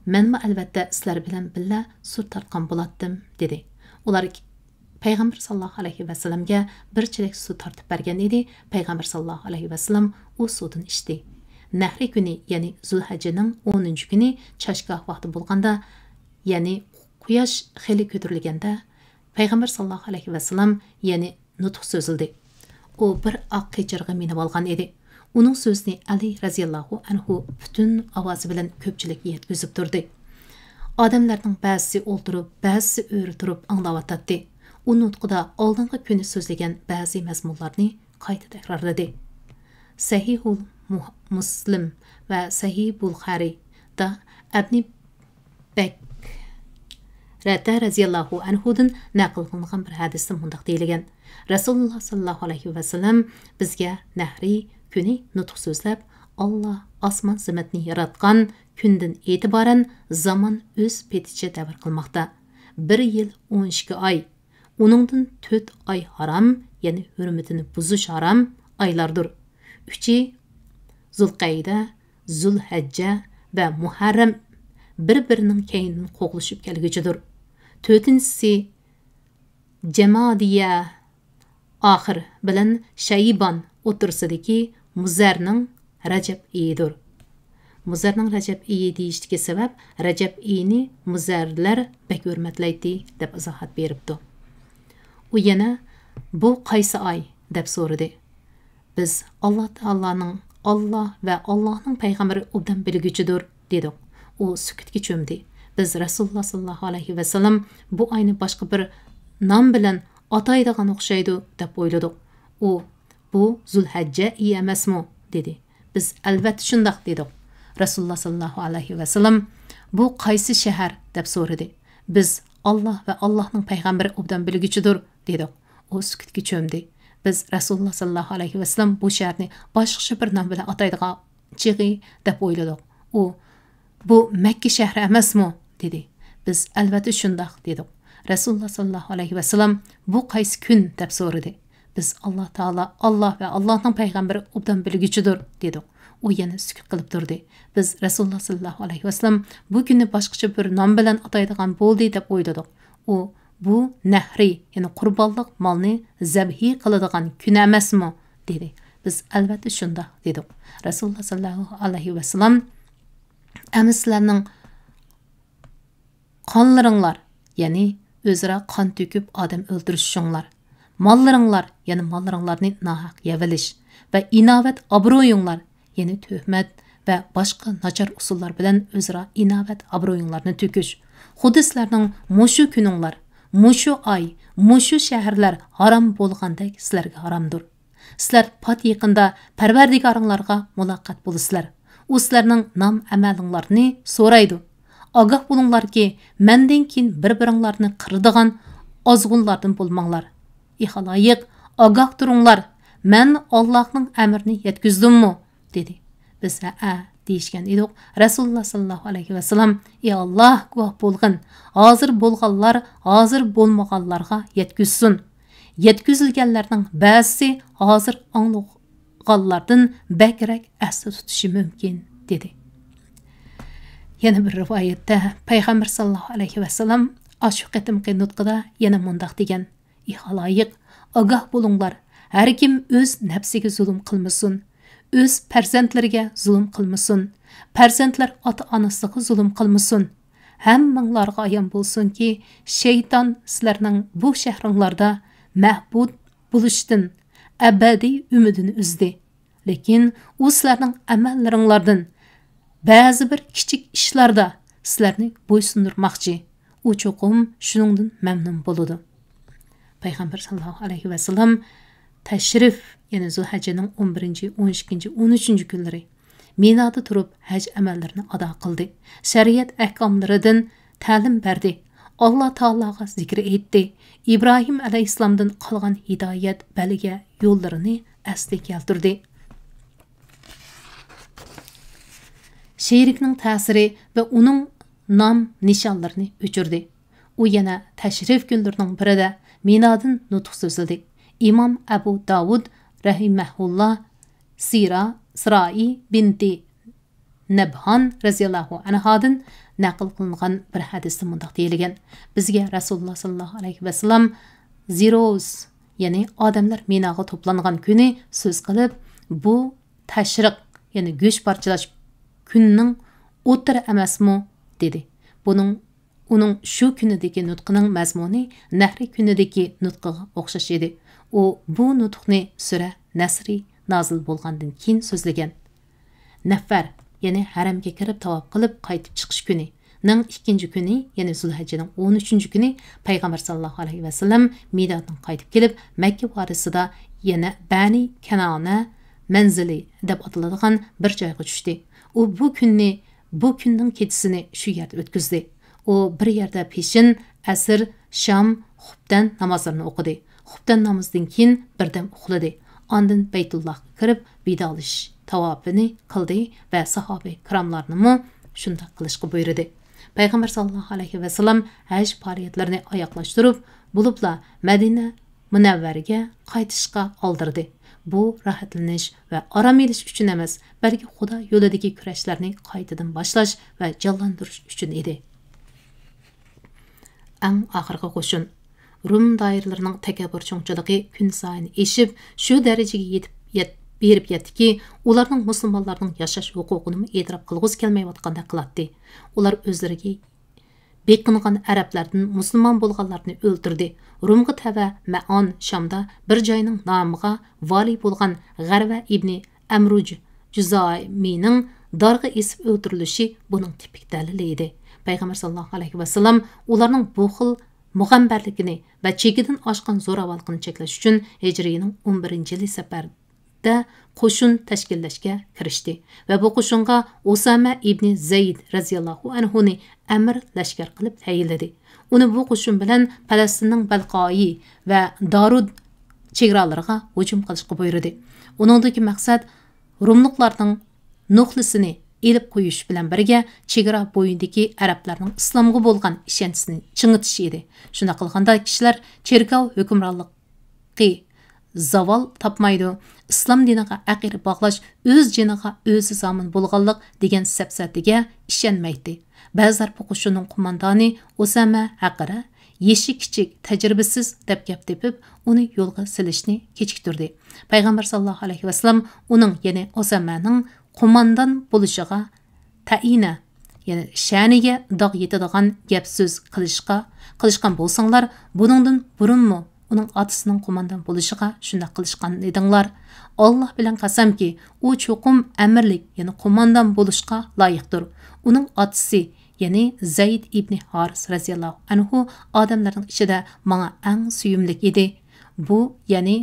مەنمۇ ئەلۋەتتە سىلەر بىلەن بىللە سۇ تارتقان بولاتتىم، دېدى. ئۇلار پەيغەمبەر ساللاللاھۇ ئەلەيھى ۋەسەللەمگە بىر چېلەك سۇ تارتىپ بەرگەن ئىدى. پەيغەمبەر ساللاللاھۇ ئەلەيھى ۋەسەللەم ئۇ سۇدىن ئىچتى. نەھرى كۈنى، يەنى زۇلھەججىنىڭ ئونىنچى كۈنى چاشگاھ ۋاقتى بولغاندا، يەنى قۇياش خېلى كۆتۈرۈلگەندە، پەيغەمبەر ساللاللاھۇ ئەلەيھى ۋەسەللەم يەنى نۇتۇق سۆزلىدى. ئۇ بىر ئاق قېچىرغا مىنىۋالغان ئىدى. ئۇنىڭ سۆزىنى ئەلى رەزىياللاھۇ ئەنھۇ پۈتۈن ئاۋازى بىلەن كۆپچىلىككە يەتكۈزۈپ تۇردى. ئادەملەرنىڭ بەزىسى ئولتۇرۇپ، بەزىسى ئۆرە تۇرۇپ ئاڭلاۋاتاتتى. ئۇ نۇتقىدا ئالدىنقى كۈنى سۆزلىگەن بەزى مەزمۇنلارنى قايتا تەكرارلىدى. سەھىھۇل مۇ-، مۇسلىم ۋە سەھىھ بۇلخارىدا ئەبنى بەكرەتە رەزىياللاھۇ ئەنھۇدىن نەقىل قىلىنغان بىر ھەدىستە مۇنداق دېيىلگەن: رەسۇلۇللا ساللاللاھۇ ئەلەيھى ۋەسەللەم بىزگە نەھرى كۈنى نۇتۇق سۆزلەپ، ئاللا ئاسمان زىممەتنى ياراتقان كۈندىن ئېتىبارەن زامان ئۆز پېتىچە دەۋر قىلماقتا. بىر يىل ئون ئىككى ئاي، ئۇنىڭدىن تۆت ئاي ھارام، يەنى ھۆرمىتىنى بۇزۇش ھارام ئايلاردۇر. ئۈچى زۇلقەيدە، زۇلھەججە ۋە مۇھەررەم بىر-بىرىنىڭ كەينىدىن قوغلىشىپ كەلگۈچىدۇر. تۆتىنچىسى جەمادىيە ئاخىر بىلەن شەيبان ئوتتۇرىسىدىكى مۇزەرنىڭ رەجەب ئېيىدۇر. مۇزەرنىڭ رەجەب ئېيى دېيىشتىكى سەۋەب، رەجەب ئېيىنى مۇزەرلەر بەك ھۆرمەتلەيتتى، دەپ ئىزاھات بېرىپتۇ. ئۇ يەنە، بۇ قايسى ئاي؟ دەپ سورىدى. بىز ئاللا تائالانىڭ، ئاللا ۋە ئاللانىڭ پەيغەمبىرى ئوبدان بىلگۈچىدۇر، دېدۇق. ئۇ سۈكۈتكە چۆمدى. بىز رەسۇلۇللا ساللاللاھۇ ئەلەيھى ۋەسەللەم بۇ ئاينى باشقا بىر نام بىلەن ئاتايدىغان ئوخشايدۇ، دەپ ئويلىدۇق. ئۇ، بۇ زۇلھەججە ئېيى ئەمەسمۇ؟ دېدى. بىز ئەلۋەتتە شۇنداق دېدۇق. رەسۇلۇللا ساللاللاھۇ ئەلەيھى ۋەسەللەم، بۇ قايسى شەھەر؟ دەپ سورىدى. بىز، ئاللا ۋە ئاللانىڭ پەيغەمبىرى ئوبدان بىلگۈچىدۇر، دېدۇق. ئۇ سۈكۈتكە چۆمدى. بىز رەسۇلۇللا ساللاللاھۇ ئەلەيھى ۋەسەللەم بۇ شەھەرنى باشقىچە بىر نام بىلەن ئاتايدىغان چېغى دەپ ئويلىدۇق. ئۇ، بۇ مەككە شەھىرى ئەمەسمۇ؟ دېدى. بىز، ئەلۋەتتە شۇنداق، دېدۇق. رەسۇلۇللا ساللاللاھۇ ئەلەيھى ۋەسەللەم، بۇ قايسى كۈن؟ دەپ سورىدى. بىز، ئاللا تائالا، ئاللا ۋە ئاللانىڭ پەيغەمبىرى ئوبدان بىلگۈچىدۇر، دېدۇق. ئۇ يەنە سۈكۈت قىلىپ تۇردى. بىز رەسۇلۇللا ساللاللاھۇ ئەلەيھى ۋەسەللەم بۇ كۈننى باشقىچە بىر نام بىلەن ئاتايدىغان بولدى دەپ ئويلىدۇق. ئۇ، بۇ نەھرى، يەنى قۇربانلىق مالنى زەبھى قىلىدىغان كۈن ئەمەسمۇ؟ دېدى. بىز، ئەلۋەتتە شۇنداق، دېدۇق. رەسۇلۇللا ساللاللاھۇ ئەلەيھى ۋەسەللەم، ئەمما سىلەرنىڭ قانلىرىڭلار، يەنى ئۆزئارا قان تۆكۈپ ئادەم ئۆلتۈرۈشۈشۈڭلار، ماللىرىڭلار، يەنى ماللىرىڭلارنى ناھەق يەۋېلىش ۋە ئىناۋەت ئابرۇيۇڭلار، يەنى تۆھمەت ۋە باشقا ناچار ئۇسۇللار بىلەن ئۆزئارا ئىناۋەت ئابرۇيۇڭلارنى تۆكۈش. خۇددى سىلەرنىڭ مۇشۇ كۈنۈڭلار، مۇشۇ ئاي، مۇشۇ شەھەرلەر ھارام بولغاندەك سىلەرگە ھارامدۇر. سىلەر پات يېقىندا پەرۋەردىگارىڭلارغا مۇلاقات بولىسىلەر. ئۇ سىلەرنىڭ نام-ئەمەلىڭلارنى سورايدۇ. ئاگاھ بولۇڭلاركى، مەندىن كېيىن بىر-بىرىڭلارنى قىرىدىغان ئازغۇنلاردىن بولماڭلار. ئى خالايىق، ئاگاھ تۇرۇڭلار، مەن ئاللاھنىڭ ئەمرىنى يەتكۈزدۈممۇ؟ دېدى. بىز ھەئە دېيىشكەن ئىدۇق. رەسۇلۇللا ساللاللاھۇ ئەلەيھى ۋەسەللەم، ئى ئاللاھ، گۇۋاھ بولغىن، ھازىر بولغانلار ھازىر بولمىغانلارغا يەتكۈزسۇن. يەتكۈزۈلگەنلەرنىڭ بەزىسى ھازىر ئاڭلىغانلاردىن بەكرەك ئەستە تۇتۇشى مۇمكىن، دېدى. يەنە بىر رىۋايەتتە پەيغەمبەر ساللاللاھۇ ئەلەيھى ۋەسەللەم ئاشۇ قېتىمقى نۇتقىدا يەنە مۇنداق دېگەن: ئى خالايىق، ئاگاھ بولۇڭلار، ھەركىم ئۆز نەپسىگە زۇلۇم قىلمىسۇن، ئۆز پەرزەنتلىرىگە زۇلۇم قىلمىسۇن، پەرزەنتلەر ئاتا-ئانىسىغا زۇلۇم قىلمىسۇن. ھەممىڭلارغا ئايان بولسۇنكى، شەيتان سىلەرنىڭ بۇ شەھىرىڭلاردا مەبۇد بولۇشتىن ئەبەدىي ئۈمىدىنى ئۈزدى. لېكىن ئۇ سىلەرنىڭ ئەمەللىرىڭلاردىن بەزى بىر كىچىك ئىشلاردا سىلەرنى بويسۇندۇرماقچى. ئۇ چوقۇم شۇنىڭدىن مەمنۇن بولىدۇ. پەيغەمبەر ساللاللاھۇ ئەلەيھى ۋەسەللەم تەشرىف، يەنى زۇلھەججىنىڭ ئون بىرىنچى، ئون ئىككىنچى، ئون ئۈچىنچى كۈنلىرى مىنادا تۇرۇپ ھەج ئەمەللىرىنى ئادا قىلدى. شەرىئەت ئەھكاملىرىدىن تەلىم بەردى. ئاللا تائالاغا زىكىر ئېيتتى. ئىبراھىم ئەلەيھىسسالامدىن قالغان ھىدايەت، بەلگە، يوللىرىنى ئەسلىگە كەلتۈردى. شېرىكنىڭ تەسىرى ۋە ئۇنىڭ نام نىشانلىرىنى ئۆچۈردى. ئۇ يەنە تەشرىف كۈنلىرىنىڭ بىرىدە مىنادىن نۇتۇق سۆزلىدى. ئىمام ئەبۇ داۋۇد رەھىمەھۇللا سىرا، سىرائى بىنتى نەبھان رەزىياللاھۇ ئەنھادىن نەقىل قىلىنغان بىر ھەدىستە مۇنداق دېيىلگەن: بىزگە رەسۇلۇللا ساللاللاھۇ ئەلەيھى ۋەسەللەم زىروس، يەنى ئادەملەر مىناغا توپلانغان كۈنى سۆز قىلىپ، بۇ تەشرىق، يەنى گۆش پارچىلاش كۈننىڭ ئوتتۇرا ئەمەسمۇ؟ دېدى. بۇنىڭ ئۇنىڭ شۇ كۈنىدىكى نۇتقىنىڭ مەزمۇنى نەھرى كۈنىدىكى نۇتقىغا ئوخشاش ئىدى. ئۇ بۇ نۇتۇقنى سۈرە نەسرى نازىل بولغاندىن كېيىن سۆزلىگەن. نەفەر، يەنى ھەرەمگە كىرىپ تاۋاپ قىلىپ قايتىپ چىقىش كۈنى نىڭ ئىككىنچى كۈنى، يەنى زۇلھەججىنىڭ ئون ئۈچىنچى كۈنى پەيغەمبەر ساللاللاھۇ ئەلەيھى ۋەسەللەم مىنادىن قايتىپ كېلىپ، مەككە ۋادىسىدا يەنە بەنى كەنانە مەنزىلى دەپ ئاتىلىدىغان بىر جايغا چۈشتى. ئۇ بۇ كۈننى، بۇ كۈننىڭ كېچىسىنى شۇ يەردە ئۆتكۈزدى. ئۇ بىر يەردە پېشىن، ئەسىر، شام، خۇپتەن نامازلىرىنى ئوقۇدى. خۇپتەن نامىزىدىن كېيىن بىردەم ئۇخلىدى. ئاندىن بەيتۇللاھقا كىرىپ ۋىدالىشىش تاۋاپىنى قىلدى ۋە ساھابە كىراملارنىمۇ شۇنداق قىلىشقا بۇيرۇدى. پەيغەمبەر ساللاللاھۇ ئەلەيھى ۋەسەللەم ھەج پائالىيەتلىرىنى ئاياغلاشتۇرۇپ، بولۇپلا مەدىنە مۇنەۋۋەرىگە قايتىشقا ئالدىرىدى. بۇ راھەتلىنىش ۋە ئارام ئېلىش ئۈچۈن ئەمەس، بەلكى خۇدا يولىدىكى كۈرەشلەرنى قايتىدىن باشلاش ۋە جانلاندۇرۇش ئۈچۈن ئىدى. ئەڭ ئاخىرقى قوشۇن. روم دائىرىلىرىنىڭ تەكەببۇرچىلىقى كۈنسايىن ئېشىپ، شۇ دەرىجىگە يېتىپ، يەت-، بېرىپ يەتتىكى، ئۇلارنىڭ مۇسۇلمانلارنىڭ ياشاش ھوقۇقىنىمۇ ئېتىراپ قىلغۇسى كەلمەيۋاتقاندەك قىلاتتى. ئۇلار ئۆزلىرىگە بېقىنغان ئەرەبلەردىن مۇسۇلمان بولغانلارنى ئۆلتۈردى. رومغا تەۋە مەئان شامدا بىر جاينىڭ نامىغا ۋالىي بولغان غەرۋە ئىبنى ئەمرۇج جۇزامىنىڭ دارغا ئېسىپ ئۆلتۈرۈلۈشى بۇنىڭ تىپىك دەلىلى ئىدى. پەيغەمبەر ساللاللاھۇ ئەلەيھى ۋەسەللەم ئۇلارنىڭ بۇ خىل مۇغەمبەرلىكىنى ۋە چېكىدىن ئاشقان زوراۋانلىقىنى چەكلەش ئۈچۈن ھىجرىينىڭ ئون بىرىنچى يىلى سەپەردە قوشۇن تەشكىللەشكە كىرىشتى ۋە بۇ قوشۇنغا ئۇسامە ئىبنى زەيد رەزىياللاھۇ ئەنھۇنى ئەمىر لەشكەر قىلىپ تەيىنلىدى. ئۇنى بۇ قوشۇن بىلەن پەلەستىننىڭ بەلقائى ۋە دارۇد چېگرالىرىغا ھۇجۇم قىلىشقا بۇيرۇدى. ئۇنىڭدىكى مەقسەت روملۇقلارنىڭ نوخلىسىنى ئېلىپ قويۇش بىلەن بىرگە، چېگرا بويىدىكى ئەرەبلەرنىڭ ئىسلامغا بولغان ئىشەنچىسىنى چىڭىتىش ئىدى. شۇنداق قىلغاندا، كىشىلەر چېركاۋ ھۆكۈمرانلىقى زاۋال تاپمايدۇ، ئىسلام دىنىغا ئەقىدە باغلاش ئۆز جېنىغا ئۆزى زامىن بولغانلىق دېگەن سەپسەتىگە ئىشەنمەيتتى. بەزىلەر بۇ قوشۇننىڭ قوماندانى ئۇسامە ھەققىدە يېشى كىچىك، تەجرىبىسىز دەپ گەپ تېپىپ، ئۇنى يولغا سېلىشنى كېچىكتۈردى. پەيغەمبەر ساللاللاھۇ ئەلەيھى ۋەسەللەم ئۇنىڭ، يەنى ئۇسامەنىڭ قوماندان بولۇشىغا تەئىنە، يەنى شەنىگە داغ يېتىدىغان گەپ سۆز قىلىشقا، قىلىشقان بولساڭلار، بۇنىڭدىن بۇرۇنمۇ ئۇنىڭ ئاتىسىنىڭ قوماندان بولۇشىغا شۇنداق قىلىشقان ئىدىڭلار. ئاللاھ بىلەن قەسەمكى، ئۇ چوقۇم ئەمىرلىك، يەنى قوماندان بولۇشقا لايىقتۇر. ئۇنىڭ ئاتىسى، يەنى زەيد ئىبنى ھارىس رەزىياللاھۇ ئەنھۇ ئادەملەرنىڭ ئىچىدە ماڭا ئەڭ سۆيۈملۈك ئىدى. بۇ، يەنى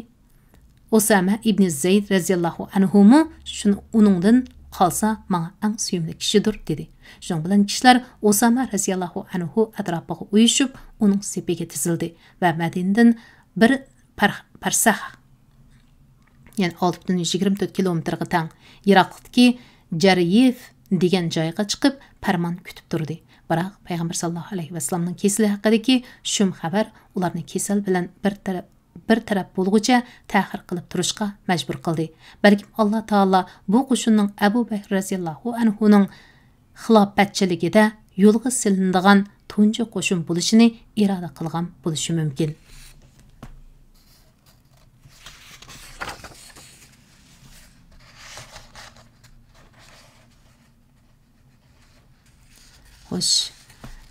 ئۇسامە ئىبنى زەيد رەزىياللاھۇ ئەنھۇمۇ شۇنى ئۇنىڭدىن قالسا ماڭا ئەڭ سۆيۈملۈك كىشىدۇر، دېدى. شۇنىڭ بىلەن كىشىلەر ئۇسامە رەزىياللاھۇ ئەنھۇ ئەتراپىغا ئۇيۇشۇپ، ئۇنىڭ سېپىگە تىزىلدى ۋە مەدىنىدىن بىر پەر-، پەرسەخ، يەنى ئالتە پۈتۈن يۈز يىگىرمە تۆت كىلومېتىرغا تەڭ يىراقلىقتىكى جەريىف دېگەن جايغا چىقىپ، پەرمان كۈتۈپ تۇردى. بىراق، پەيغەمبەر ساللاللاھۇ ئەلەيھى ۋەسەللەمنىڭ كېسىلى ھەققىدىكى شۇم خەۋەر ئۇلارنى كېسەل بىلەن بىر تەرەپ، بىر تەرەپ بولغۇچە تەخىر قىلىپ تۇرۇشقا مەجبۇر قىلدى. بەلكىم ئاللا تائالا بۇ قوشۇننىڭ ئەبۇ بەكرى رەزىياللاھۇ ئەنھۇنىڭ خىلاپەتچىلىكىدە يولغا سېلىنىدىغان تۇنجى قوشۇن بولۇشىنى ئىرادە قىلغان بولۇشى مۇمكىن. خوش،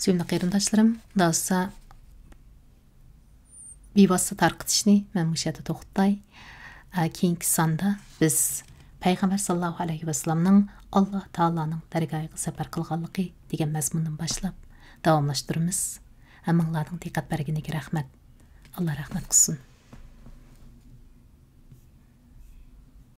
سۆيۈملۈك قېرىنداشلىرىم، داسا بىۋاسىتە تارقىتىشنى مەن مۇشۇ يەردە توختىتاي. ئە، كېيىنكى ساندا بىز پەيغەمبەر ساللاللاھۇ ئەلەيھى ۋەسەللەمنىڭ ئاللا تائالانىڭ دەرگاھىغا سەپەر قىلغانلىقى دېگەن مەزمۇننى باشلاپ داۋاملاشتۇرىمىز. ھەممىڭلارنىڭ دىققەت بەرگىنىگە رەھمەت. ئاللا رەھمەت قىلسۇن.